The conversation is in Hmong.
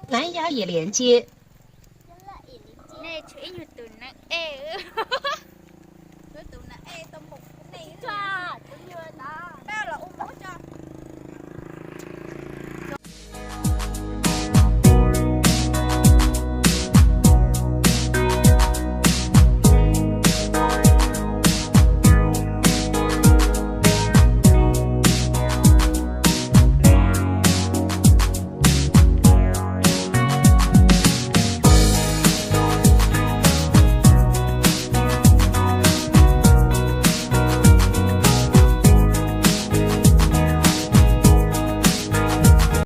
蓝牙也连接。Nej tshuav ib nyuag tus neeg ej. Tus neeg ej tau mus nej.